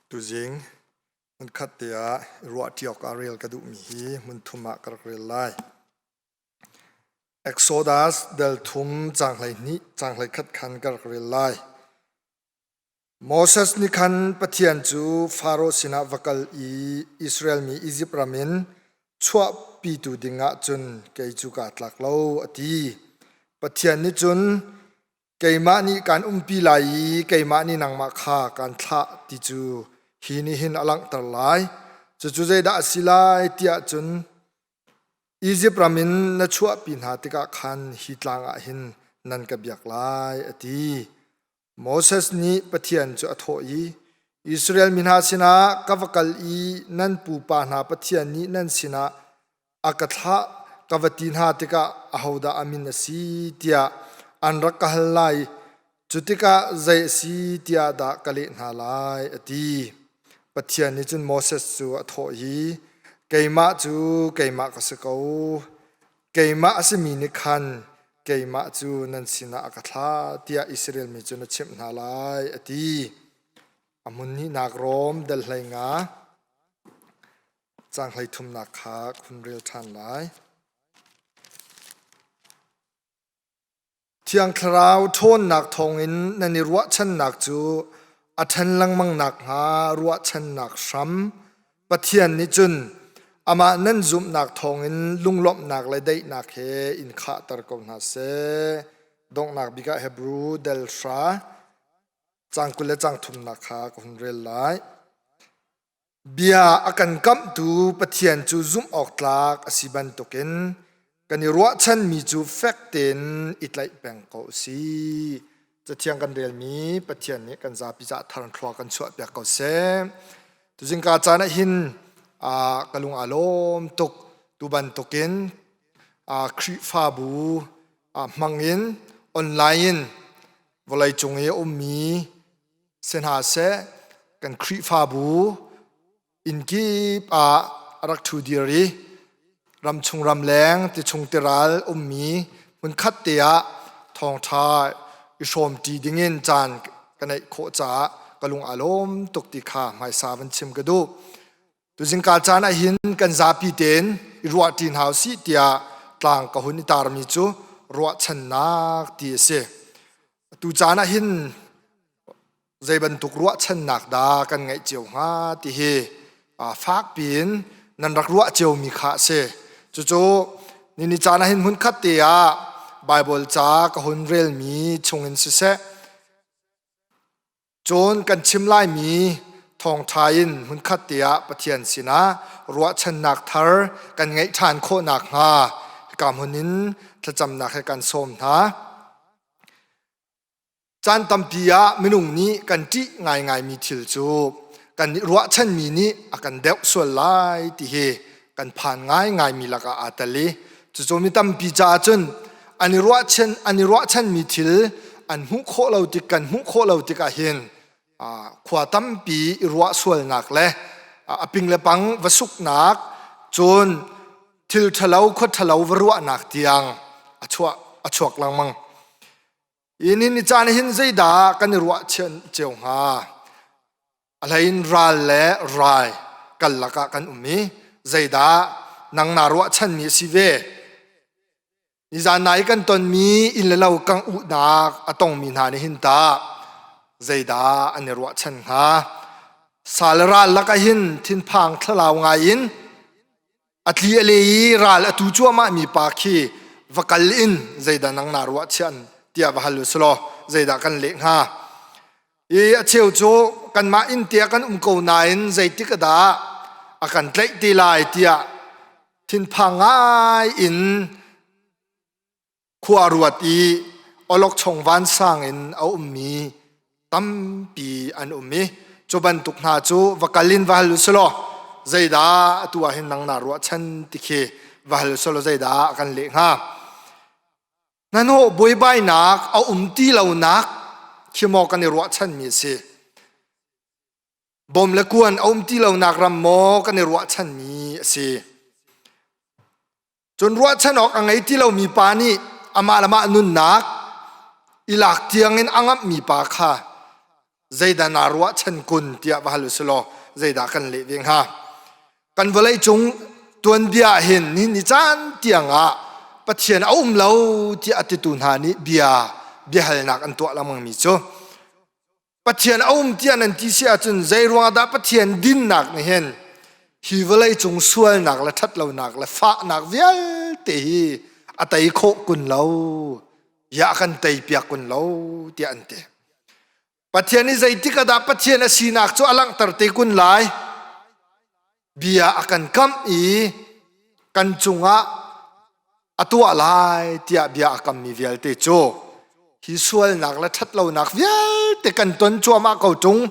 Tuzing hmunkhat te ah ruahṭi awkah rel ka duhmi hi hmunthum ah ka rak rel lai. Exodus dal thum caang 12 caang 21 khan ka rak rel lai. Moses nih khan Pathian cu Faro sinah va kal i Israel mi Izipt ram in chuahpitu dingah cun kei cu kaa tlak lo a ti. Pathian nih cun Keimah nih kaan umpi lai i keimah nih nangmah kha kaan thlah ti cu hi nih hin a langhter lai. Cucu zeidah a si lai tiah cun Izipt ram in na chuahpi hna tikah khan hi tlang ah hin nan ka biak lai, a ti. Moses nih Pathian cu a thawh i, Israel mi hna sinah ka va kal i nan pupa hna Pathian nih nan sinah a ka thlah ka va ti hna tikah ahodah a min a si tiah an rak ka hal lai. Cu tikah zei a si tiah dah ka leh hna lai a ti. Pathian nih cun Moses cu a thawh i, Keimah cu keimah ka si ko. Keimah a simi nih khan keimah cu nan sinah a ka thlah tiah Israel mi cu na chimh hna lai a ti. A hmun hnihnak Rom dal 15 Caang 33nak kha hun rel ṭhan lai. Thiang Thlarau ṭhawnnak thawngin nan i ruahchannak cu a ṭhan lengmang nakhnga ruahchannak hram Pathian nih cun amah nan zumhnak thawngin lunglawmhnak le daihnak he in khahter ko hna seh. Donghnak bik ah Hebru del hra caang 20 le caang thumnak kha ka hun rel lai. Bia a kan kamhtu Pathian cu zumh awk tlak a si bantukin kan i ruahchanmi cu fek tein i tlaih peng ko u sih. Cathiang kan relmi Pathian nih kan zapi cah thar thlua kan chuahpiak ko seh. Tuzingka caan ah hin ka lung aa lawm tuk. Tu bantukin Khrihfabu hmang in online in vawleicung i a ummi Si hna seh, kan Khrihfabu inn kip ah a rak ṭhu dir i ramchung ramleng tichung tiral ummi hmunkhat te ah thawngṭha i hrawmṭi dingin caan ka neih khawh caah ka lung aa lawm tuk ti kha hmaisa van chim ka duh. Tuzingka caan ah hin kan zapi tein i ruahṭi hna usih tiah tlang ka hun i tarmi cu ruahchannak ti a si. Tu caan ah hin zei bantuk ruahchannak dah kan ngeih cio hnga ti hi fak piin nan rak ruah ciomi kha a si. Cucu nini caan ah hin hmunkhat te ah Baibal ca ka hun relmi chungin siseh, Cun kan chim laimi thawngṭha in hmunkhat te ah Pathian sinah ruahchannak thar kan ngeih ṭhan khawh nakhnga hika hmun in thlacamnak he kan sawm hna. Caan tampi ah minung nih kan ṭih ngaingaimi thil cu kan i ruahchanmi nih a kan deuh sual lai ti hi kan phan ngaingaimi lakah aa tel i cucu mi tampi caah cun an i ruahchan an i ruahchanmi thil an hmuh khawh lo tik kan hmuh khawh lo tikah hin khua tampi i ruah sualnak le a ping le pang va suknak cun thil ṭhalo khua ṭhalo va ruahnak tiang a chuah a chuak lengmang. Hi ni caan hin zeidah kan i ruahchan cio hnga? A hleiin ral le rai kal lakah kan um i zeidah nang naa ruahchanmi a si ve? Nizan nai kan tonmi inn le lo kangh uhnak a tongmi hna nih hin tah zeidah an i ruahchan hnga? Sal ral lakah hin thinphang thlalau ngai in A tli a le i ral a tu cuahmah mi pa khi va kal in zeidah nang naa ruahchian tiah va hal u selaw zeidah kan leh hnga? I a cheu cu kanmah inn te ah kan um ko nain zeitik ah dah a kan tlaih te lai tiah thinphang ngai in khua ruat i awlokchong vansang in a ummi tampi an um i cu bantuk hna cu va kal in va hal u selaw zeidah atu ah hin nang naa ruahchan ti khi va hal u selaw zeidah a kan leh hnga? Hnahnawh buaibainak a um ti lonak khi maw kan i ruahchanmi a si? Bom le kuan a um ti lonak ram maw kan i ruahchanmi a si? Cun ruahchan awk a ngei ti lomi pa nih amah le mah nunnak i lak tiangin a ngamhmi pa kha. Zeidah naa ruahchan kun tiah va hal u sih law zeidah kan leh ve hnga? Kan vawlei cung tuanbia ah hin nihin ni caan tiang ah Pathian a um lo tiah a titu hna nih bia biahalnak an tuah lengmang mi cu Pathian a um tiah nan ti si ahcun zei ruangah dah Pathian dinnak nih hin hi vawlei cung sualnak le ṭhatlonak le fahnak vialte hi a tei khawh kun lo, ya a kan tei piak kun lo tiah an ti. Pathian nih zeitik ah dah Pathian a sinak cu a langhter te kun lai? Bia a kan kamh i kan cungah a tuah lai tiah bia a kammi vialte cu hi sualnak le ṭhatlonak vialte kan ton cuahmah ko ṭung.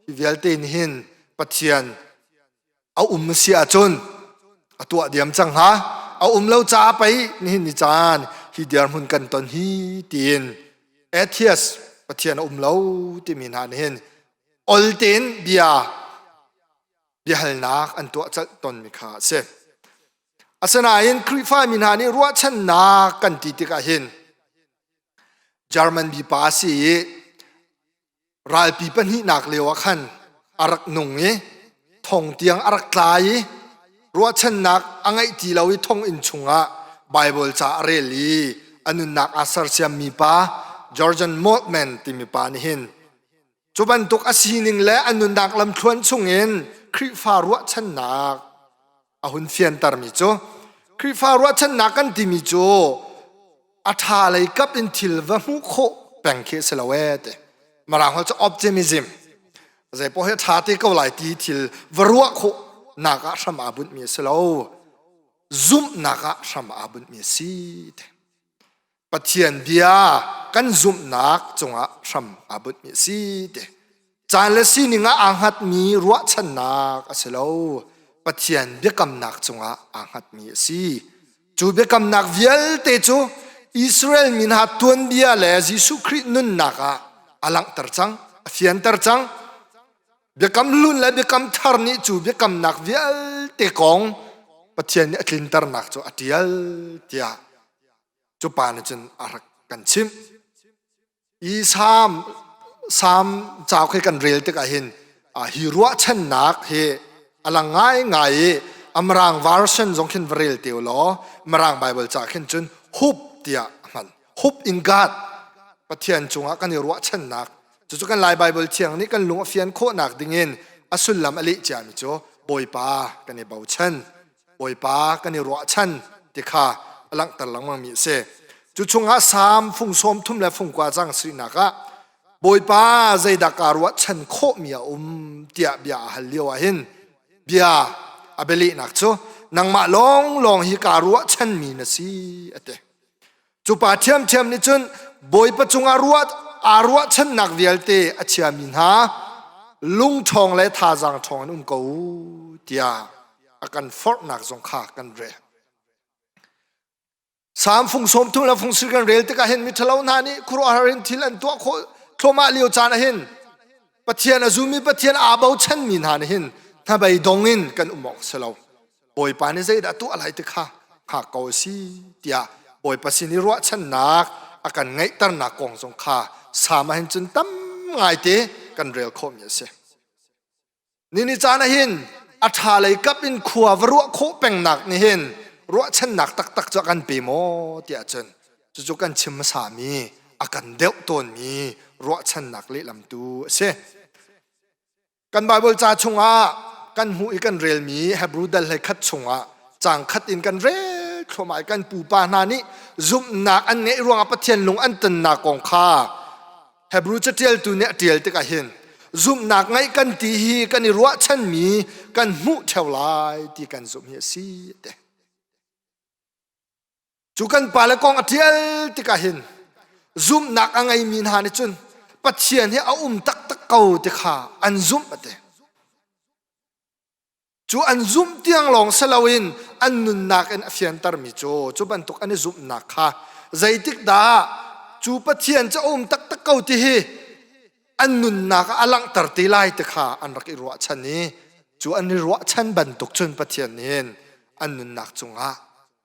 Hi vialte nih hin Pathian a um si ahcun a tuah diam cang hnga. A um lo caah pei nihin ni caan hi dirhmun kan ton hi tiin atheist Pathian a um lo timi hna nih hin ol tein bia biahalnak an tuah colh tawnmi kha a si. Asinain Khrihfa mi hna nih ruahchannak kan ti tikah hin German mipa a si i ralpi pahnihnak lio ah khan a rak nung i thong tiang a rak tla i ruahchannak a ngeih ti lo i thonginn chungah Baibal ca a rel i a nunnak aa sersiammi pa Georgian Moltmann timi pa nih hin Cu bantuk a sining le a nunnak lamthluan chungin Khrihfa ruahchannak a hun fiantermi cu Khrihfa ruahchannak kan timi cu a ṭha lei kap in thil va hmuh khawh peng khi a si lo ee ti. Mirang holh cu optimism. Zei poh hi a ṭha te ko lai ti thil va ruah khawh nak ah hram aa bunhmi a si lo. Zumhnak ah hram aa bunhmi a si ti. Pathian bia kan zumhnak cungah hram aa bunhmi a si ti. Caan le sining ah aa hngatmi ruahchannak a si lo. Pathian biakamnak cungah aa hngatmi a si. Cu biakamnak vialte cu Israel mi hna tuanbia le Jesuh Khrih nunnak ah a langhter cang, a fianter cang. Biakam hlun le biakam thar nih cu biakamnak vialte kong Pathian nih a tlinternak cu a ṭial tiah Cu pa nih cun a rak kan chimh. I Salm Salm cauk hi kan rel tikah hin hi ruahchannak hi a lang ngaingai i a Mirang version zong khin va rel te u law Mirang Bible ca khin cun hope tiah a hman. Hope in God. Pathian cungah kan i ruahchannak. Cucu kan Lai Bible thiang nih kan lung a fian khawhnak dingin a sullam a leh ciami cu Bawipa kan i bochan. Bawipa kan i ruahchan ti kha a langhter lengmangmi a si. Cu chungah Salm fung sawm thum le fung kua cang sinak ah Bawipa zeidah kaa ruahchan khawhmi a um tiah bia a hal lio ah hin bia a bialehnak cu nangmah lawnglawng hi kaa ruahchanmi na si a ti. Cu pa ṭhiamṭhiam nih cun Bawipa cungah ruah aa ruahchannak vialte a chiami hna lungṭhawng le thazaang ṭhawng in um ko u tiah a kan forhnak zong kha kan rel. Salm fung sawm thum le fung sir kan rel tikah hin miṭhalo hna nih khuaruahhar in thil an tuah khawh thluahmah lio caan ah hin Pathian a zumi Pathian aa bochanmi hna nih hin hnabei dong in kan um awk si lo. Bawipa nih zeidah tuah lai ti kha hngak ko a si tiah Bawipa sin i ruahchannak a kan ngeihternak kong zong kha Salm ah hin cun tam ngaite kan rel khawhmi a si. Nini caan ah hin a ṭha lei kap in khua va ruah khawh pengnak nih hin ruahchannak taktak cu a kan pe maw tiah cun cucu kan chim hmasami a kan deuh tawnmi ruahchannak lehlam tu a si. Kan Baibal ca chungah kan hmuh i kan relmi Hebrew dal hlei khat chungah caang khat in kan rel thluahmah i kan pupa hna nih zumhnak an ngeih ruangah Pathian lung an tonnak kong kha Hebrew caṭialtu nih a ṭial tikah hin zumhnak ngeih kan ti hi kan i ruahchanmi kan hmuh ṭheo lai ti kan zumh hi a si te. Cu kan pale kong a ṭial tikah hin zumhnak a ngeimi hna nih cun Pathian hi a um taktak ko ti kha an zumh a ti. Cu an zumh tiang lawng si loin an nunnak in a fiantermi cu cu bantuk an i zumhnak kha zeitik dah cu Pathian cu a um taktak ko ti hi an nunnak ah a langhter te lai ti kha an rak i ruahchan i cu an i ruahchan bantuk cun Pathian nih hin an nunnak cungah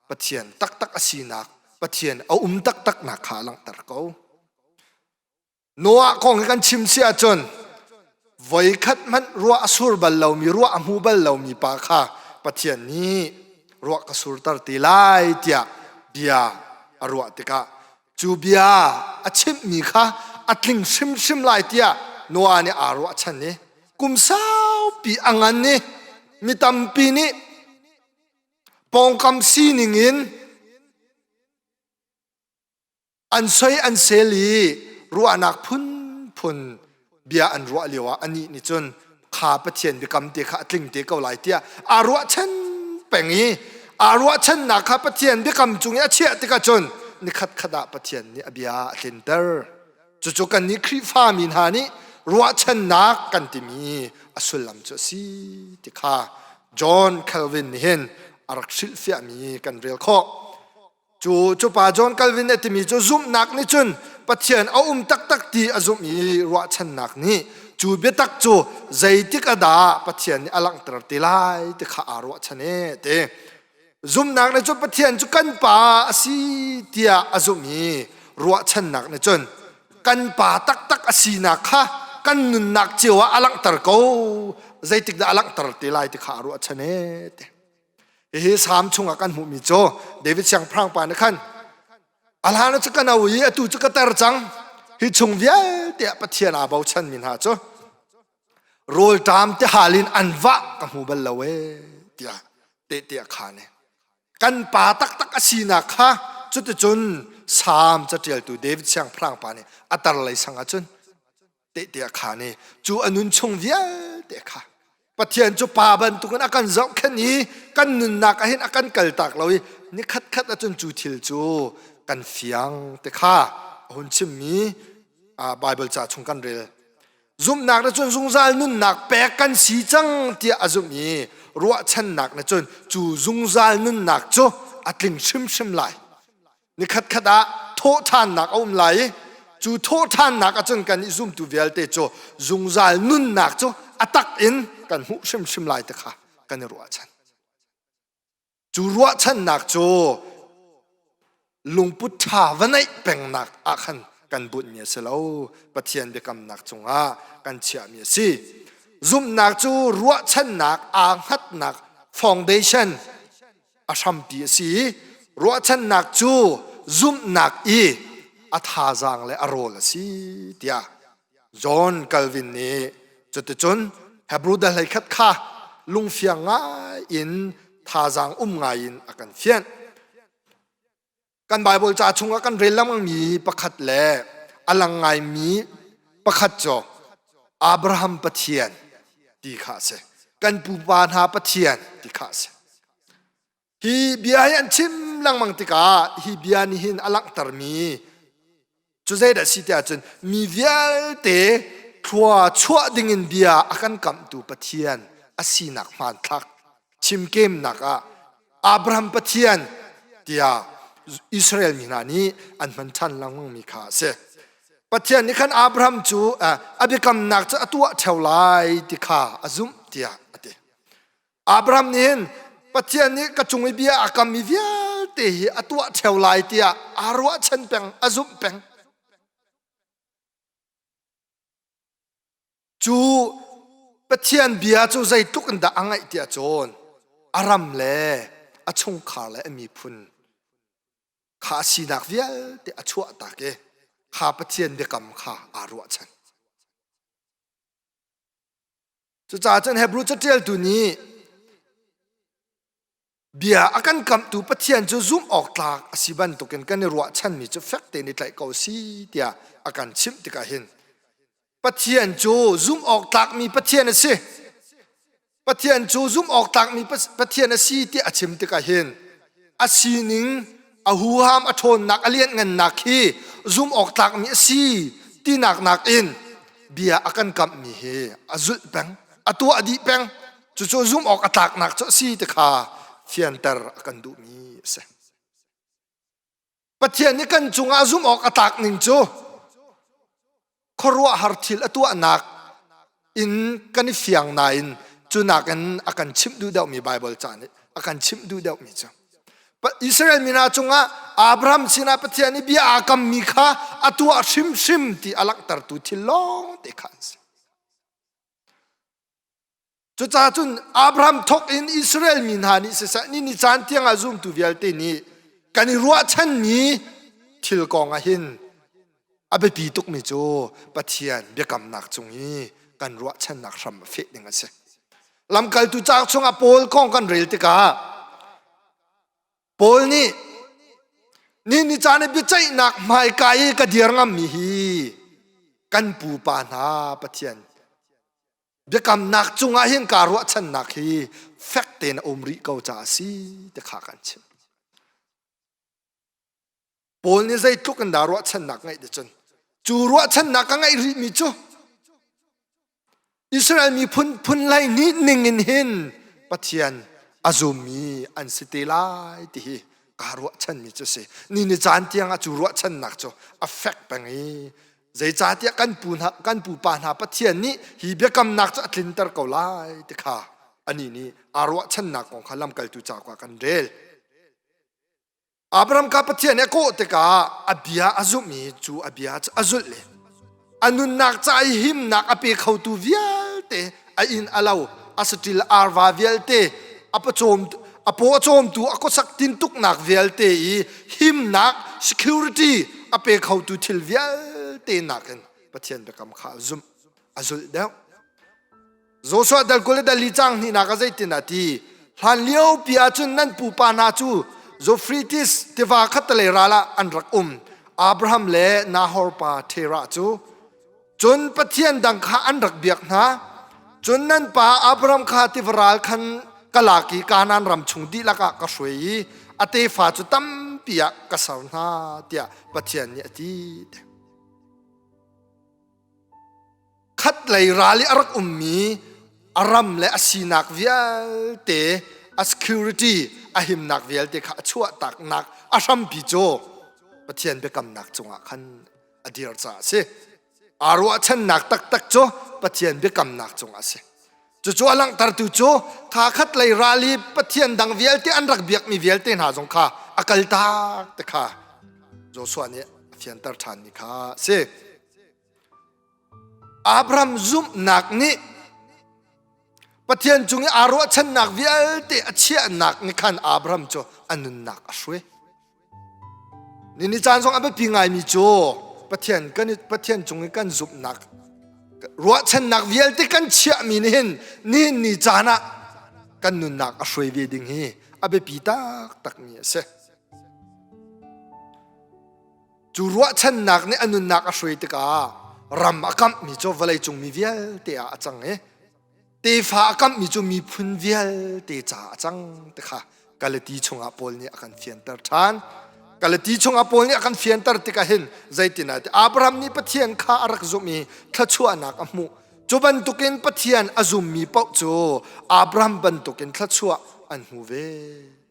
Pathian taktak a sinak, Pathian a um taktaknak kha a langhter ko. Noah kong hi kan chim si ahcun Voikhat hmanh ruah a sur bal lomi, ruah a hmu bal lomi pa kha Pathian nih ruah ka surter te lai tiah bia a ruah tikah cu bia a chimhmi kha a tling hrimhrim lai tiah Noah nih aa ruahchan i kum saupi a ngan i mi tampi nih pawngkam sining in an soi an sel i ruahnak phunphun bia an ruah lio ah anih nih cun kha Pathian biakam te kha a tling te ko lai tiah aa ruahchan peng i aa ruahchannak kha Pathian biakam cung i a chiah tikah cun nikhat khat ah Pathian nih a bia a tlinter. Cucu kannih Khrihfa mi hna nih ruahchannak kan timi a sullam cu a si ti kha John Calvin nih hin a rak hrilhfiahmi kan rel khawh. Cu cu pa John Calvin a timi cu zumhnak nih cun Pathian a um taktak ti a zumh i ruahchannak nih cu biatak cu zeitik a dah Pathian nih a langhter te lai ti kha aa ruahchan e ti. Zumhnak nih cun Pathian cu kan pa a si tiah a zumh i ruahchannak nih cun kan pa taktak a sinak kha kan nunnak cio ah a langhter ko zeitik dah a langhter te lai ti kha aa ruahchan e ti. Hihi Salm chungah kan hmuhmi cu David siangpahrang pa nih khan a hlan cu ka no i atu cu ka tar cang hi chung vialte ah Pathian aa bochanmi hna cu rawlṭam ti hal in an vah ka hmu bal lo ee tiah tehte a khaan i kan pa taktak a sinak kha cuticun Salm caṭialtu David siangpahrang pa nih a tar lei sang ah cun tehte a khaan i cu a nun chung vialte kha Pathian cu pa bantukin a kan zohkhenh i kan nunnak ah hin a kan kaltak lo i nikhat khat ahcun cu thil cu kan fiang te kha a hun chimmi Bible ca chung kan rel. Zumhnak na cun zungzal nunnak pek kan si cang tiah a zumh i ruahchannak na cun cu zungzal nunnak cu a tling hrimhrim lai. Nikhat khat ah thawhṭhannak a um lai i cu thawhṭhannak ahcun kan i zumtu vialte cu zungzal nunnak cu a tak in kan hmuh hrimhrim lai ti kha kan i ruahchan. Cu ruahchannak cu lungput ṭha va neih pengnak ah khan kan bunhmi a si lo. Pathian biakamnak cungah kan chiahmi a si. Zumhnak cu ruahchannak aa hngatnak foundation a hrampi a si i ruahchannak cu zumhnak i a thazaang le a rawl a si tiah John Calvin nih cuticun Hebrew dal 11 kha lungfiang ngai in thazaang um ngai in a kan fianh. Kan Bible ca chungah kan rel lengmangmi pakhat le a lang ngaimi pakhat cu Abraham Pathian ti kha a si. Kan pupa hna Pathian ti kha a si. Hi bia hi an chim lengmang tikah hi bia nih hin a langhtermi Cu zeidah si tiah cun mi vialte thlua chuah dingin bia a kan kamhtu Pathian a sinak hmanthlak chimkemnak ah Abraham Pathian tiah Israel mi hna nih an hman ṭhan lengmangmi kha a si. Pathian nih khan Abraham cu a biakamnak cu a tuah ṭheo lai ti kha a zumh tiah a ti. Abraham nih hin Pathian nih ka cung i bia a kammi vialte hi a tuah ṭheo lai tiah aa ruahchan peng, a zumh peng. Cu Pathian bia cu zeitluk in dah a ngaih tiah cun a ram le a chungkhar le a miphun kha a sinak vialte a chuahtak i kha Pathian biakam kha aa ruahchan. Cucaah cun Hebrew caṭialtu nih bia a kan kamhtu Pathian cu zumh awk tlak a si bantukin kan i ruahchanmi cu fek tein i tlaih ko si tiah a kan chimh tikah hin Pathian cu zumh awk tlakmi Pathian a si. Pathian cu zumh awk tlakmi Pathian a si tiah a chim tikah hin a sining a huham a ṭhawnnak a lianhngannak hi zumh awk tlakmi a si tinak nakin bia a kan kamhmi hi a zulh peng a tuah dih peng cucu zumh awk a tlaknak cu a si ti kha fianter a kan duhmi a si Pathian nih kan cungah zumh awk a tlak ning cu khuaruahhar thil a tuahnak in kan i fiang nain cu nakin a kan chimh duh deuhmi Baibal ca nih a kan chimh duh deuhmi cu Israel mi hna cungah Abraham sinah Pathian nih bia aa kammi kha a tuah hrimhrim ti a langhtertu thil lawng te kha an si. Cucaah cun Abraham thawk in Israel mi hna nih siseh ni ni caan tiangah zumtu vialte nih kan i ruahchanmi thil kong ah hin a biapi tukmi cu Pathian biakamnak cung i kan ruahchannak hram a feh ding a si. Lamkaltu cauk chungah Paul kong kan rel tikah Paul nih ni ni caan i biaceihnak hmaika i ka dir ngammi hi kan pupa hna Pathian Biakamnak cungah hin kaa ruahchannak hi fek tein a um rih ko caah a si ti kha kan chim. Paul nih zeitluk in dah ruahchannak ngeih ti cun cu ruahchannak ka ngeih rihmi cu Israel miphun phun hlei nih ning in hin Pathian a zummi an si te lai ti hi kaa ruahchanmi cu si. Ni ni caan tiangah cu ruahchannak cu a fek peng i Zeicahtiah kan pu hna, kan pupa hna Pathian nih hi biakamnak cu a tlinter ko lai ti kha anih nih aa ruahchannak kong kha lamkaltu cauk ah kan rel. Abraham kha Pathian nih a kawh tikah a bia a zumh i cu a bia cu a zulh i a nunnak ca i himnak a pe khotu vialte a inn a lo a saṭil arva vialte a pawcawm a paw a cawmtu a khuasak tintuknak vialte i himnak security a pe khotu thil vialte nakin Pathian biakam kha a zumh a zulh deuh Joshua dal kul le dal li cang hnihnak ah zeitin a ti hlan lio pi ahcun nan pupa hna cu Euphrates tiva khattelei ral ah an rak um Abraham le Nahor pa Terah cu Cun pathian dang kha an rak biak hna. Cun nan pa Abraham kha tiva ral khan ka lak i Kanaan ram chung dihlak ah ka hruai i a tefa cu tampi ah ka ser hna tiah Pathian nih a ti. Khatlei ral i a rak ummi a ram le a sinak vialte a security a himnak vialte kha a chuahtaknak a hrampi cu Pathian biakamnak cungah khan a dir caah a si. Aa ruahchannak taktak cu Pathian biakamnak cungah a si. Cucu a langhtertu cu kha khat lei ral i Pathian dang vialte an rak biakmi vialte hna zong kha a kaltak te kha Joshua nih a fianter ṭhanmi kha a si. Abraham zumhnak nih Pathian cung i aa ruahchannak vialte a chiahnak nih khan Abraham cu a nunnak a hruai. Ni caan zong a biapi ngaimi cu Pathian kan Pathian cung i kan zumhnak ruahchannak vialte kan chiahmi nih hin nihin ni caan ah kan nunnak a hruai ve ding hi a biapi taktakmi a si. Cu ruahchannak nih a nunnak a hruai tikah ram a kamhmi cu vawleicung mi vialte ah a cang i tefa a kamhmi cu miphun vialte caah a cang ti kha Galati chungah Paul nih a kan fianter ṭhan. Galati chungah Paul nih a kan fianter tikah hin zeitin ah Abraham nih Pathian kha a rak zumh i thluachuahnak a hmuh. Cu bantukin Pathian a zummi paoh cu Abraham bantukin thluachuah an hmu ve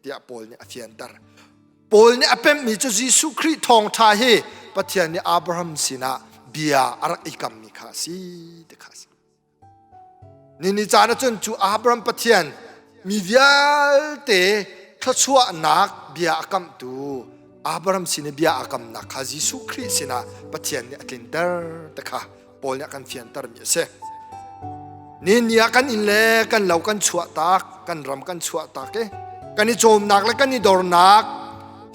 tiah Paul nih a fianter. Paul nih a pemhmi cu Jesuh Khrih thawngṭha hi Pathian nih Abraham sinah bia a rak i kammi kha a si ti kha a si. Nini caan ahcun cu Abraham Pathian mi vialte thluachuahnak bia a kamhtu Abraham sin i bia a kamnak kha Jesuh Khrih sinah Pathian nih a tlinter ti kha Paul nih a kan fiantermi a si. Ni ah kan inn le kan lo kan chuahtak, kan ram kan chuahtak i kan i cawmnak le kan i dornak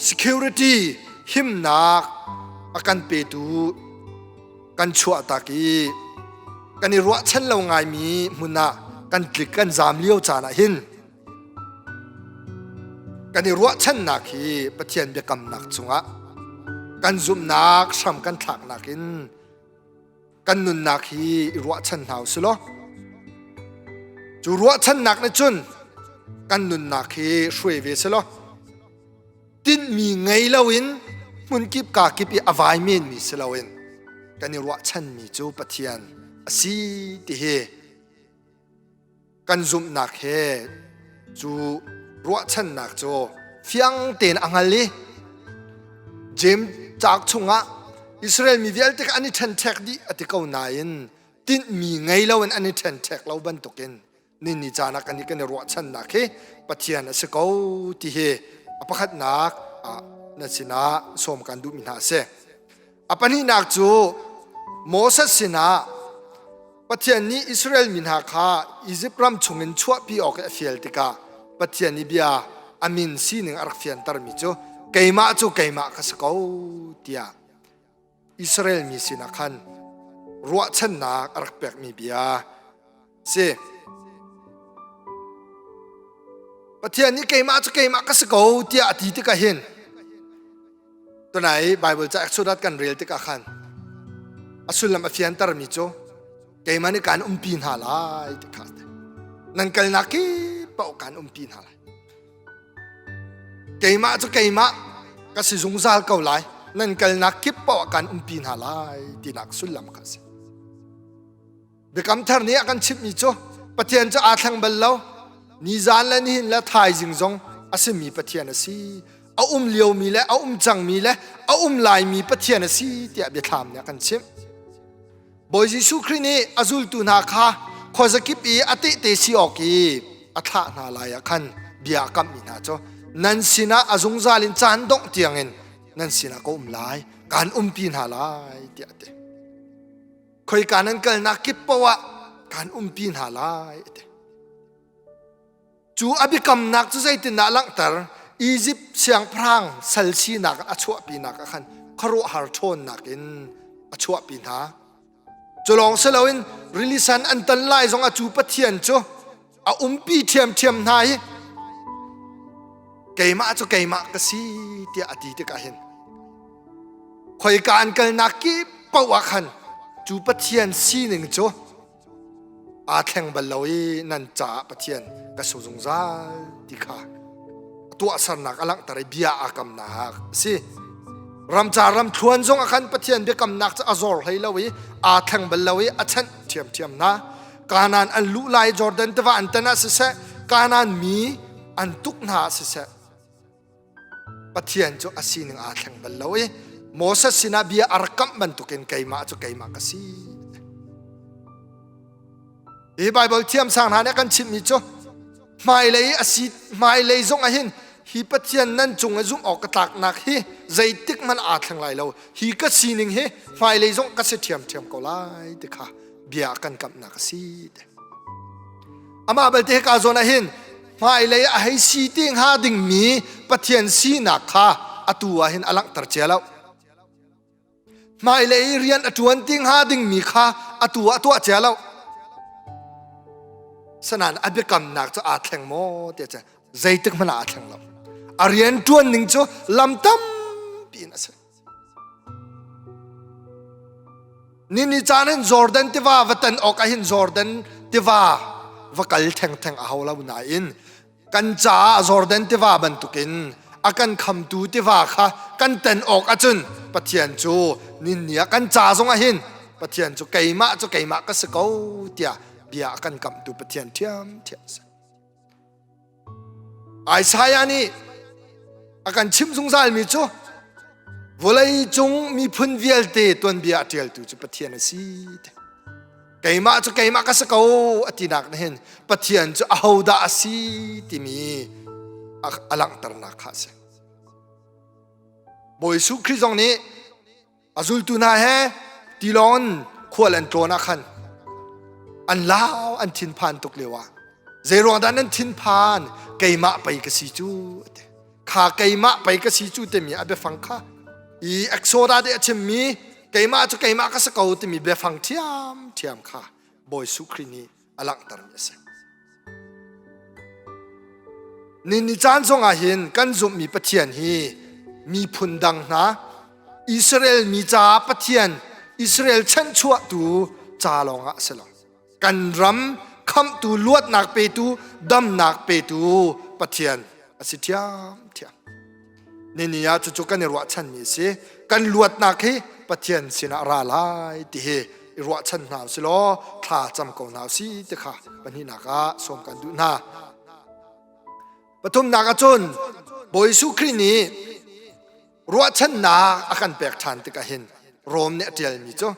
security himnak a kan petu kan chuahtak i kan i ruahchan lo ngaimi hmun ah kan tlik kan zaam lio caan ah hin kan i ruahchannak hi Pathian biakamnak cungah kan zumhnak hram kan thlaknak in kan nunnak hi i ruahchan hna usih law cu ruahchannak nih cun kan nunnak hi hruai ve selaw tinhmi ngei loin hmunkip kakip i a vai menmi si loin kan i ruahchanmi cu Pathian a si ti hi kan zumhnak he cu ruahchannak cu fiang tein a hngal i James cauk chungah Israel mi vialte kha an i ṭhenṭhek dih a ti ko nain tinhmi ngei loin an i ṭhenṭhek lo bantukin nini caan ah kan i kan i ruahchannak hi Pathian a si ko ti hi a pakhatnak ah na sinah sawm kan duhmi hna a si. A pahnihnak cu Moses sinah. Pathian nih Israel mi hna kha Izipt ram chungin chuahpi awk i a fial tikah Pathian i bia a min sining a rak fiantermi cu keimah cu keimah ka si ko tiah Israel mi sinah khan ruahchannak a rak pekmi bia si. Pathian nih keimah cu keimah ka si ko tiah a ti tikah hin tunai Bible ca Exodus kan rel tikah khan a sullam a fiantermi cu keimah nih kaan umpi hna lai ti kha nan kalnak kip paoh kaan umpi hna lai Keimah cu keimah ka si zungzal ko lai. Nan kalnak kip paoh ah kaan umpi hna lai tinak sullam kha a si. Biakam thar nih a kan chimhmi cu Pathian cu aa thleng bal lo. Nizan le nihin le thaizing zong a simi Pathian a si. A um liomi le a um cangmi le a um laimi Pathian a si tiah biathlam nih a kan chimh. Bawi Jesuh Khrih nih a zultu hna kha khuazakip i a tehte si awk i a thlah hna lai ah khan bia a kamhmi hna cu nan sinah a zungzal in caan dongh tiangin nan sinah ka um lai kaan umpi hna lai tiah a ti. Khoika nan kalnak kip paoh ah kaan umpi hna lai a ti. Cu a biakamnak cu zeitindah a langhter? Izipt siangpahrang sal sinak a chuahpinak ah khan khuaruahhar ṭhawnnak in a chuahpi hna. Cu lawng si loin rili san an tan lai zongah cu Pathian cu a umpi ṭhiamṭhiam hna i keimah cu keimah ka si tiah a ti tikah hin khoika an kalnak kip paoh ah khan cu Pathian sining cu aa thleng bal lo i nan caah Pathian ka su zungzal ti kha tuahsernak a langhter i bia aa kamnak a si. Ramcar ramthluan zong ah khan Pathian biakamnak cu a zor hlei lo i aa thleng bal lo i a chanh ṭhiamṭhiam hna. Kanaan an luh lai Jordan tiva an tan ah siseh, Kanaan mi an tuk hna ah siseh, Pathian cu a sining aa thleng bal lo i Moses sinah bia a rak kamh bantukin keimah cu keimah ka si. Hi Baibal thiamsang hna nih a kan chimhmi cu hmailei a si hmailei zong ah hin hi Pathian nan cung i zumh awk ka tlaknak hi zeitik hmanh aa thleng lai lo. Hi ka sining hi hmailei zong ka si ṭhiamṭhiam ko lai ti kha bia a kan kamhnak a si. Amah belte hika zawn ah hin hmailei a hei si te hnga dingmi Pathian sinak kha atu ah hin a langhter cia lo. Hmailei rian a ṭuan ti hnga dingmi kha atu ah a tuah cia lo. Sanan a biakamnak cu aa thleng maw tiah cun zeitik hmanh ah aa thleng lo. A rian ṭuan ning cu lam tampi in a si. Nini caan hin Jordan tiva va tan awk ah hin Jordan tiva va kal thengtheng a hau lo nain kan caah Jordan tiva bantukin a kan khamtu tiva kha kan tan awk ahcun Pathian cu ninni ah kan ca zong ah hin Pathian cu keimah cu keimah ka si ko tiah bia a kan kamhtu Pathian ṭhiamṭhiam a si. Isaiah nih a kan chimh zungzalmi cu vawlei cung miphun vialte tuanbia a ṭialtu cu Pathian a si. Keimah cu keimah ka si ko a tinak nih hin Pathian cu ahodah a si timi a langhternak kha a si. Bawi Jesuh Khrih zong nih A zultu hna he tilawng in khual an tlawn ah khan an lau an thinphan tuk lio ah zeiruang dah nan thinphan keimah pei ka si cu a ti kha keimah pei ka si cu timi a biafang kha i Exodus i a chimmi keimah cu keimah ka si ko timi biafang ṭhiamṭhiam kha Bawi Jesuh Khrih nih a langhtermi a si. Ni caan zongah hin kan zumhmi Pathian hi miphun dang hna Israel mi caah Pathian Israel chanhchuahtu ca lawngah a si lo. Kan ram khamhtu luatnak petu damnak petu Pathian a si ṭhiamṭhiam. Nini ah cucu kan i ruahchanmi a si. Kan luatnak hi Pathian sinah ra lai ti hi i ruahchan hna usih law thla cam ko hna usih ti kha pahnihnak ah sawm kan duh hna. Pathumnak ahcun Bawi Jesuh Khrih nih ruahchannak a kan pek ṭhan tikah hin Rom nih a ṭialmi cu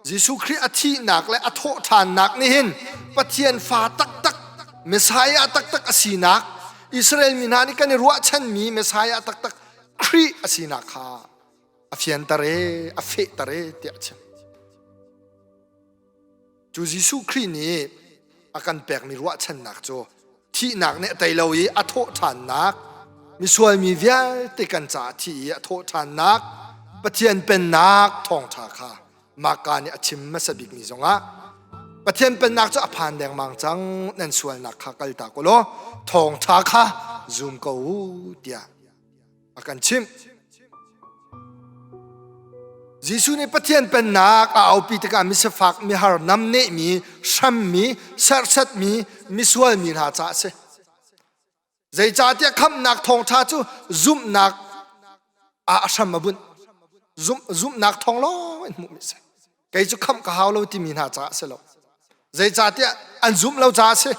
Jesuh Khrih a thihnak le a thawhṭhannak nih hin Pathian fa taktak Messiah taktak a sinak Israel mi hna nih kan i ruahchanmi Messiah taktak Khrih a sinak kha a fianter e a fehter e tiah a chim. Cu Jesuh Khrih nih a kan pekmi ruahchannak cu thihnak nih a tei lo i a thawh ṭhannak, misual mi vialte kan caah thi i a thawh ṭhannak, Pathian pennak thawngṭha kha Marka nih a chim hmasa bikmi zongah Pathian pennak cu a phan dengmang cang nan sualnak kha kaltak u law thawngṭha kha zum ko u tiah a kan chimh. Jesuh nih Pathian pennak a aupi tikah misifak, mihar, namnehmi, hrammi, serhsatmi, misualmi hna caah a si. Zeicahtiah khamhnak thawngṭha cu zumhnak ah a hram a bunh. Zumhnak thawng lawng in hmuhmi a si. Kei cu khamh ka hau lo timi hna caah a si lo. Zeicahtiah an zumh lo caah a si.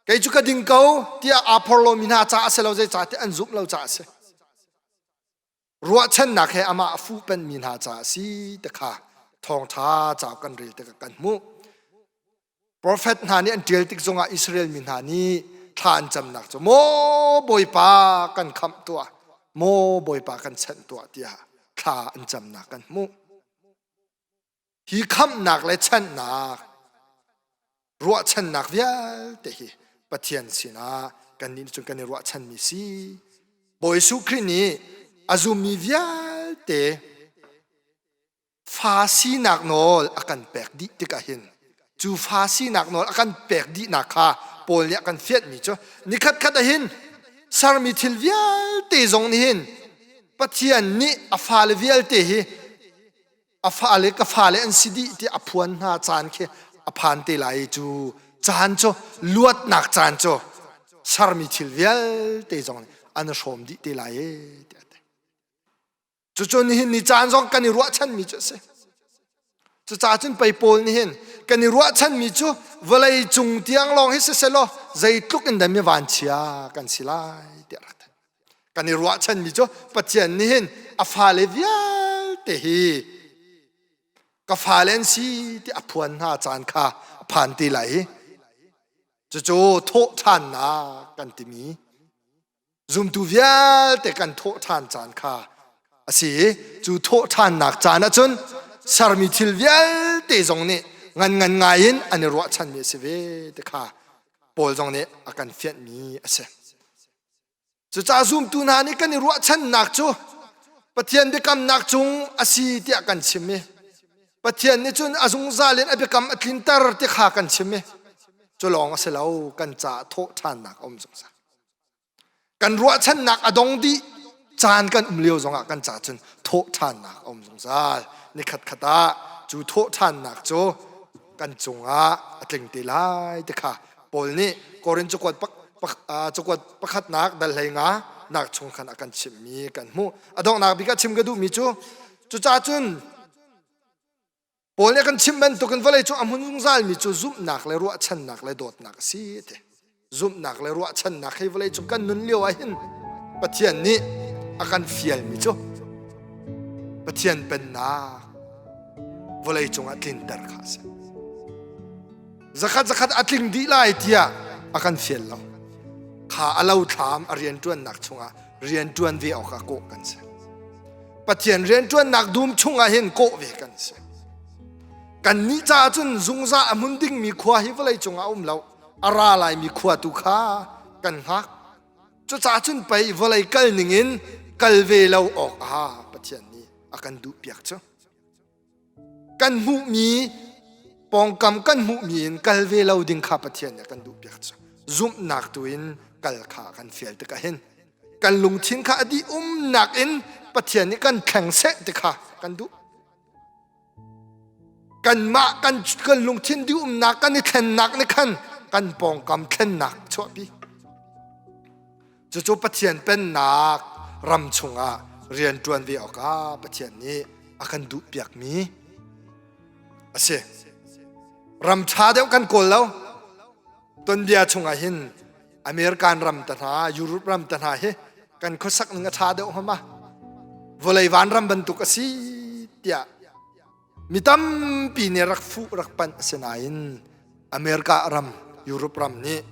Kei cu ka ding ko tiah aa phorhlawmi hna caah a si lo zeicahtiah an zumh lo caah a si. Ruahchannak he amah a fuhpenhmi hna caah a si ti kha thawngṭha cauk kan rel tikah kan hmuh. Profet hna nih an ṭial tik zongah Israel mi hna nih thla an camnak cu maw Bawipa kan khamh tuah, maw Bawipa kan chanh tuah tiah thla an camnak kan hmuh. Hi khamhnak le chanhnak, ruahchannak vialte hi Pathian sinah kannih cun kan i ruahchanmi si. Bawi Jesuh Khrih nih a zummi vialte fa sinak nawl a kan pek dih tikah hin cu fa sinak nawl a kan pek dihnak kha Paul nih a kan fianhmi cu nikhat khat ah hin sermi thil vialte zong nih hin Pathian nih a fale vialte hi a fale ka fale an si dih ti a phuan hna caan khi a phan te lai cu caan cu luatnak caan cu sermi thil vialte zong nih an hrawm dih te lai e tiah ti cucu nihin ni caan zong kan i ruahchanmi cu a si cucaah cun pei Paul nih hin kan i ruahchanmi cu vawlei cung tiang lawng hi siselaw zeitluk in dah mi vanchia kan si lai tiah rak Kan i ruahchanmi cu Pathian nih hin a fale vialte hi ka fale an si ti a phuan hna caan kha a phan te lai i cucu thawh ṭhannak kan timi zumtu vialte kan thawh ṭhan caan kha a si i cu thawh ṭhannak caan ahcun sermi thil vialte zong nih ngan ngan ngai in an i ruahchanmi a si ve ti kha Paul zong nih a kan fianhmi a si. Cucaah zumtu hna nih kan i ruahchannak cu Pathian biakamnak cung a si tiah kan chim i Pathian nih cun a zungzal in a biakam a tlinter ti kha kan chim i cu lawng a si lo kan caah thawh ṭhannak a um zungzal. Kan ruahchannak a dong dih caan kan um lio zongah kan ca cun thawh ṭhannak a um zungzal. Nikhat khat ah cu thawh ṭhannak cu kan cungah a tling te lai ti kha Paul nih Korin cakuat cakuat pakhatnak dal hlei nga nak chung khan a kan chimhmi kan hmuh. A donghnak bik ah chim ka duhmi cu cucaah cun Paul nih a kan chimh bantukin vawlei cung a hmun zungzalmi cu zumhnak le ruahchannak le dawtnak a si ti. Zumhnak le ruahchannak hi vawlei cung kan nun lio ah hin Pathian nih a kan fialmi cu Pathian pennak vawlei cungah tlinter kha a si. Zakhat zakhat a tling dih lai tiah a kan fial lo. Kha a lo thlam a rianṭuannak chungah rianṭuan ve awkah kawh kan si. Pathian rianṭuannak dum chungah hin kawh ve kan si. Kannih caah cun zungzal a hmun dingmi khua hi vawlei cungah a um lo. A ra laimi khua tu kha kan hngak. Cucaah cun pei vawlei kal ningin kal ve lo awkah Pathian nih a kan duhpiak cu. Kan hmuhmi pawngkam kan hmuhmi in kal ve lo ding kha Pathian nih a kan duhpiak cu. Zumhnak tu in kal kha a kan fial tikah hin kan lungthin kha a dih umnak in Pathian nih kan thleng seh ti kha kan duh. Kanmah kan kan lungthin dih umnak kan i thlennak nih khan kan pawngkam thlennak chuahpi. Cucu Pathian pennak ram chungah rian ṭuan ve awkah Pathian nih a kan duhpiakmi a si. Ram ṭha deuh kan kawl lo. Tonbia chungah hin American ram te hna, Europe ram te hna hi kan khuasak ning a ṭha deuh hama. Vawlei vanram bantuk a si tiah mi tampi nih rak fuh rak panh a si nain America ram, Europe ram nih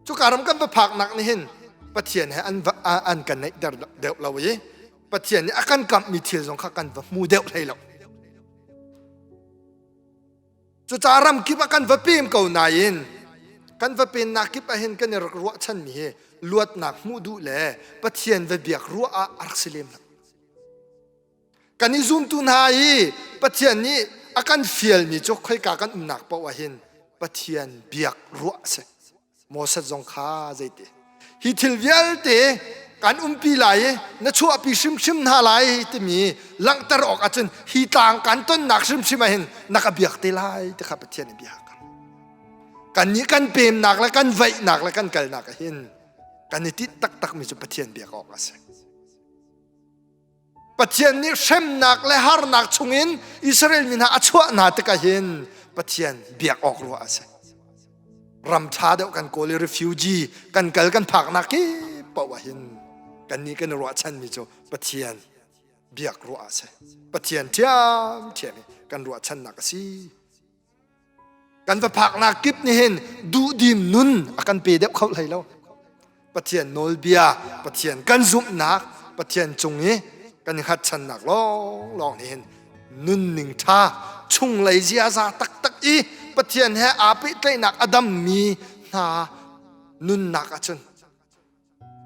cuka ram kan va phaknak nih hin Pathian he an, an kan naihter deuh lo i Pathian nih a kan kamhmi thil zong kha kan va hmu deuh hlei lo. Cucaah ram kip ah kan va pem ko nain kan va pennak kip ah hin kan i rak ruahchanmi hi luatnak hmuh duh le Pathian va biak ruah ah a rak si lem lo. Kan i zumtu hna i Pathian nih a kan fialmi cu khoika kan umnak paoh ah hin Pathian biak ruah a si. Moses zong kha zeiti hi thil vialte kan umpi lai i na chuahpi hrimhrim hna lai timi langhter awk ahcun hi tlang kan tonnak hrimhrim ah hin na ka biak te lai ti kha Pathian nih bia kan kannih kan pemnak le kan vaihnak le kan kalnak ah hin kan i tinh taktakmi cu Pathian biak awk a si. Pathian nih hremnak le harnak chungin Israel mi hna a chuah hna tikah hin Pathian biak awk ruah a si. Ram ṭha deuh kan kawl i refugee kan kal kan phaknak kip paoh ah hin kannih kan i ruahchanmi cu Pathian biak ruah a si. Pathian ṭhiamṭhiam hi kan ruahchannak a si. Kan va phaknak kip nih hin duhdim nun a kan pe deuh kho hlei lo. Pathian nawlbia, Pathian kan zumhnak, Pathian cung i kan i hngatchannak lawnglawng nih hin nunning ṭha chunglei ziaza taktak i Pathian he aa pehtlaihnak a dammi hna nunnak ahcun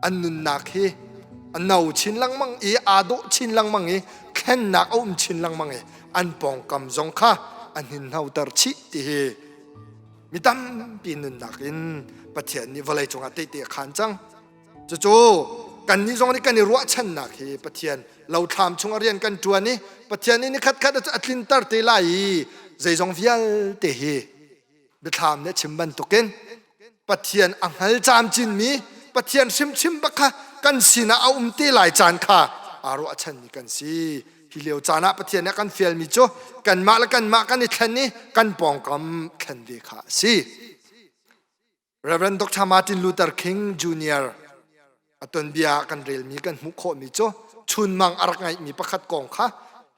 An nunnak hi a no chin lengmang i aa dawh chin lengmang i thlennak a um chin lengmang i an pawngkam zong kha a hninhnoter chih ti hi mi tampi nunnak in Pathian nih vawlei cungah tehte a khaan cang. Cucu kannih zong nih kan i ruahchannak hi Pathian lothlam chung a rian kan ṭuan i Pathian nih ni khatkhat a tlinter te lai i zeizong vialte hi Biathlam nih a chim bantukin Pathian a hngal camcinmi Pathian hrimhrim bak kha kan sinah a um te lai caan kha aa ruahchanmi kan si. Hi lio caan ah Pathian nih a kan fialmi cu kanmah le kanmah kan i thlen i kan pawngkam thlen ve kha a si. Reverend Dr. Martin Luther King Jr. a tonbia kan relmi kan hmuh khawhmi cu chunmang a rak ngeihmi pakhat kong kha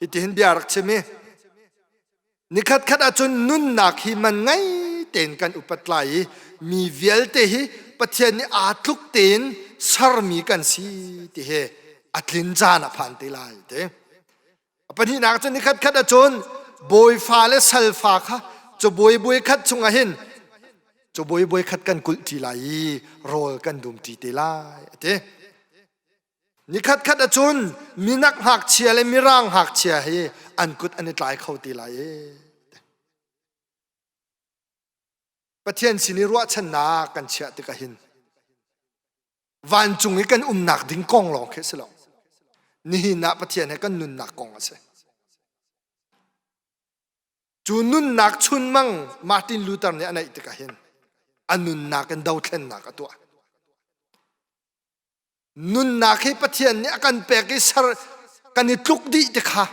hitihin bia rak chim i Nikhatkhat ahcun nunnak hi man ngei tein kan upat lai i mi vialte hi Pathian nih aa tluk tein sermi kan si ti hi a tlin caan a phan te lai ti. A pahnihnak cun nikhatkhat ahcun bawifa le salfa kha cabuai buai khat chungah hin cabuai buai khat kan kulh ṭi lai i rawl kan dum ṭi te lai a ti. Nikhatkhat ahcun minak ngakchia le mirang ngakchia hi an kut an i tlai kho ti lai e. Pathian sin i ruahchannak kan chiah tikah hin vancung i kan umnak ding kong lawng khi a si lo. Nihin ah Pathian he kan nunnak kong a si. Cu nunnak chunmang Martin Luther nih a neih tikah hin a nunnak in dothlennak a tuah. Nunnak hi Pathian nih a kan pek i ser kan i tluk dih ti kha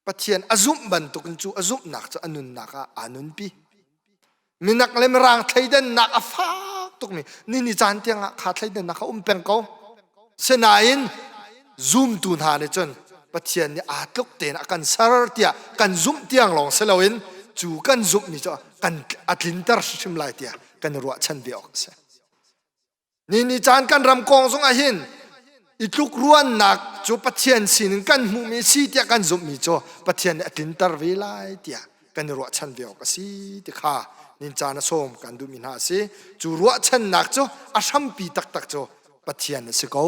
Pathian a zumh bantukin cu a zumhnak cu a nunnak ah aa nunpi. Minak le mirang thleidannak a fak tukmi ni ni caan tiangah kha thleidannak kha um peng ko. Sinain zumtu hna nih cun Pathian nih aa tluk tein a kan ser tiah kan zumh tiang lawng si loin cu kan zumhmi cu kan a tlinter hrimhrim lai tiah kan i ruahchan ve awk a si. Ni ni caan kan ram kong zong ah hin i tlukruannak cu Pathian sinin kan hmuhmi si tiah kan zumhmi cu Pathian nih a tlinter ve lai tiah kan i ruahchan ve awk a si ti kha nin caan a sawm kan duhmi hna a si. Cu ruahchannak cu a hrampi taktak cu Pathian a si ko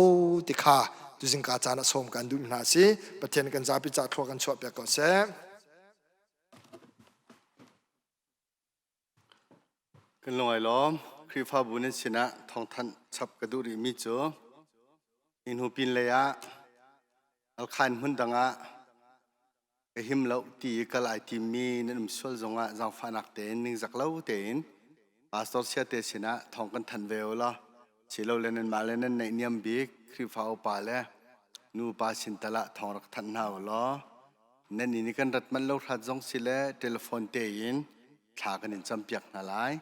ti kha tuzingka caan a sawm kan duhmi hna a si. Pathian kan zapi ca thlua kan chuah piak ko seh. Kan lung ai lawm. Khrihfabu nan sinah thawngthanh chap ka duh rihmi cu hi hnu pinlei ah alkhan hmun dang ah ka him lo ti i kal ai timmi nan um sual zongah zaangfahnak tein ningzak lo tein pastor siate sinah thawng kan thanh ve u law silole nanmah le nan naihniam bik Khrihfa upa le nupa sin tal ah thawng rak thanh hna u law nan inn i kan rat manh lo hrat zong si le telephone tein thla kan in campiak hna lai.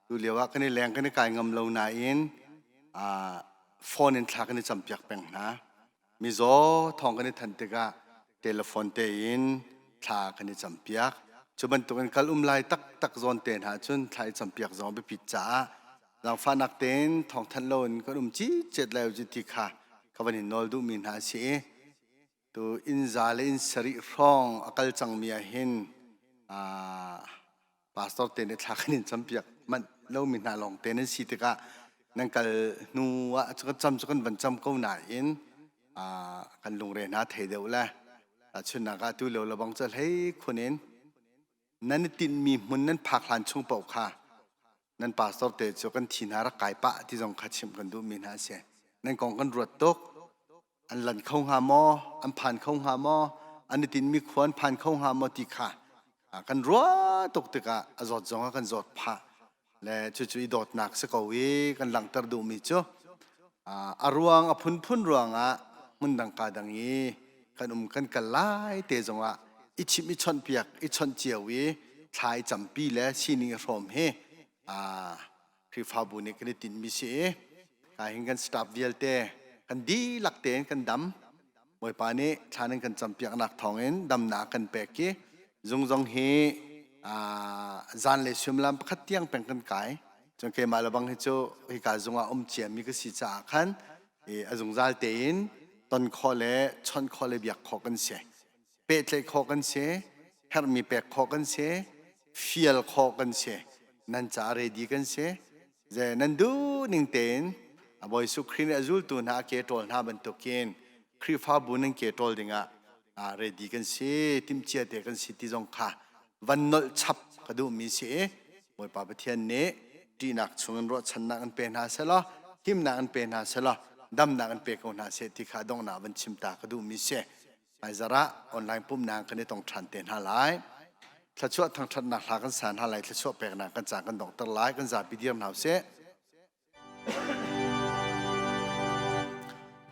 Tu lio ah kan i leng kan i kai ngam lo nain phone in thla kan i campiak peng hna. Mizaw thawng kan i thanh tikah telephone tein thla kan i campiak. Cu bantukin kal um lai taktak zawn te hna cun thla i campiak zong a biapit caah zaangfahnak tein thawngthanh loin kan um citcet lai u ti kha ka van in nawl duhmi hna a si i tu inn za le inn sarih hrawng a kal cangmi ah hin. Pastor te nih thla kan in campiak manh lomi hna lawng te nan si tikah nan kal hnu ah cu kan cam cu kan van cam ko nain kan lungre hna thei deuh le chunnak ah tu lio lebang cu hlei khun in nan i tinhmi hmun nan phak hlan chung paoh kha nan pastor te cu kan thi hna rak kai pah ti zong kha chimh kan duhmi hna a si. Nan kong kan ruat tuk. An lan kho hnga maw? An phan kho hnga maw? An i tinhmi khua an phan kho hnga maw ti kha kan ruah tuk tikah a zawt zong ah kan zawt phah. Le cucu i dawtnak si ko i kan langhter duhmi cu a ruang a phunphun ruangah hmundang ka dang i kan um kan kal lai te zongah i chimh i chawnhpiak i chawnh cio i thla i campi le sining i hrawm hi Khrihfabu nih kan i tinhmi si i ka hin kan staff vialte kan dihlak tein kan dam. Bawipa nih thla nan kan campiaknak thawngin damnak kan pek i zung zong hi zanlei suimilam pakhat tiang peng kan kai. Cun keimah le bang hi cu hika zung ah um ciami ka si caah khan a zungzal tein ton khawh le chawnh khawh le biak khawh kan si. Pehtlaih khawh kan si, herhmi pek khawh kan si, fial khawh kan si. Nan caah ready kan si. Ze nan duh ning tein Bawi Jesuh Khrih nih a zultu hna a ke ṭawl hna bantukin Khrihfabu nan ke ṭawl dingah ready kan si, timhcia te kan si ti zong kha van nolh chap ka duhmi si i Bawipa Pathian nih ṭihnak chungin ruahchannak an pe hna selaw himnak an pe hna selaw damnak an pe ko hna seh ti kha donghnak van chim ta ka duhmi si. Hmaizarh ah online pumhnak kan i tong ṭhan te hna lai. Thluachuah thangṭhatnak hla kan sa hna lai, thluachuah peknak kan ca kan donghter lai, kan zapi dir hna usih.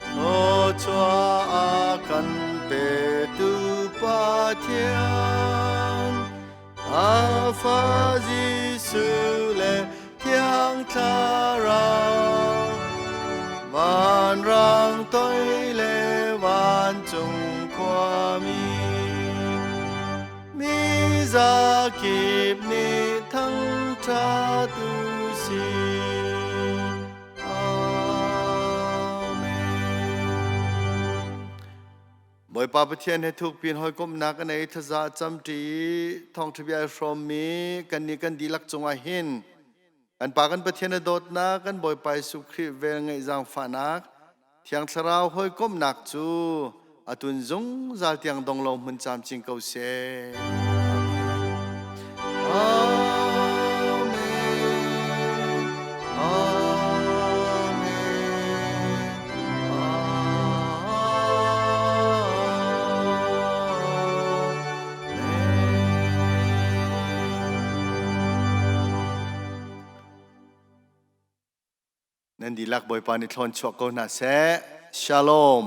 Thluachuah a kan petu Pathian, a Fa Jesuh le Thiang Thlarau, vanrang toi le vancung khuami, mi zakip nih thangṭhat u sih. Amen. Bawipa Pathian he thukpi in hawikomhnak a nei thaza a camṭi i thawngṭha bia i hrawmmi kannih kan dihlak cungah hin kan Pa kan Pathian a dawtnak kan Bawipa Jesuh Khrih vel ngeih zaangfahnak Thiang Thlarau hawikomhnak cu atun zungzal tiang dong lo hmun camcin ko seh. Amen. Amen. Nan dihlak Bawipa nih thlawn chuak ko hna seh. Shalom.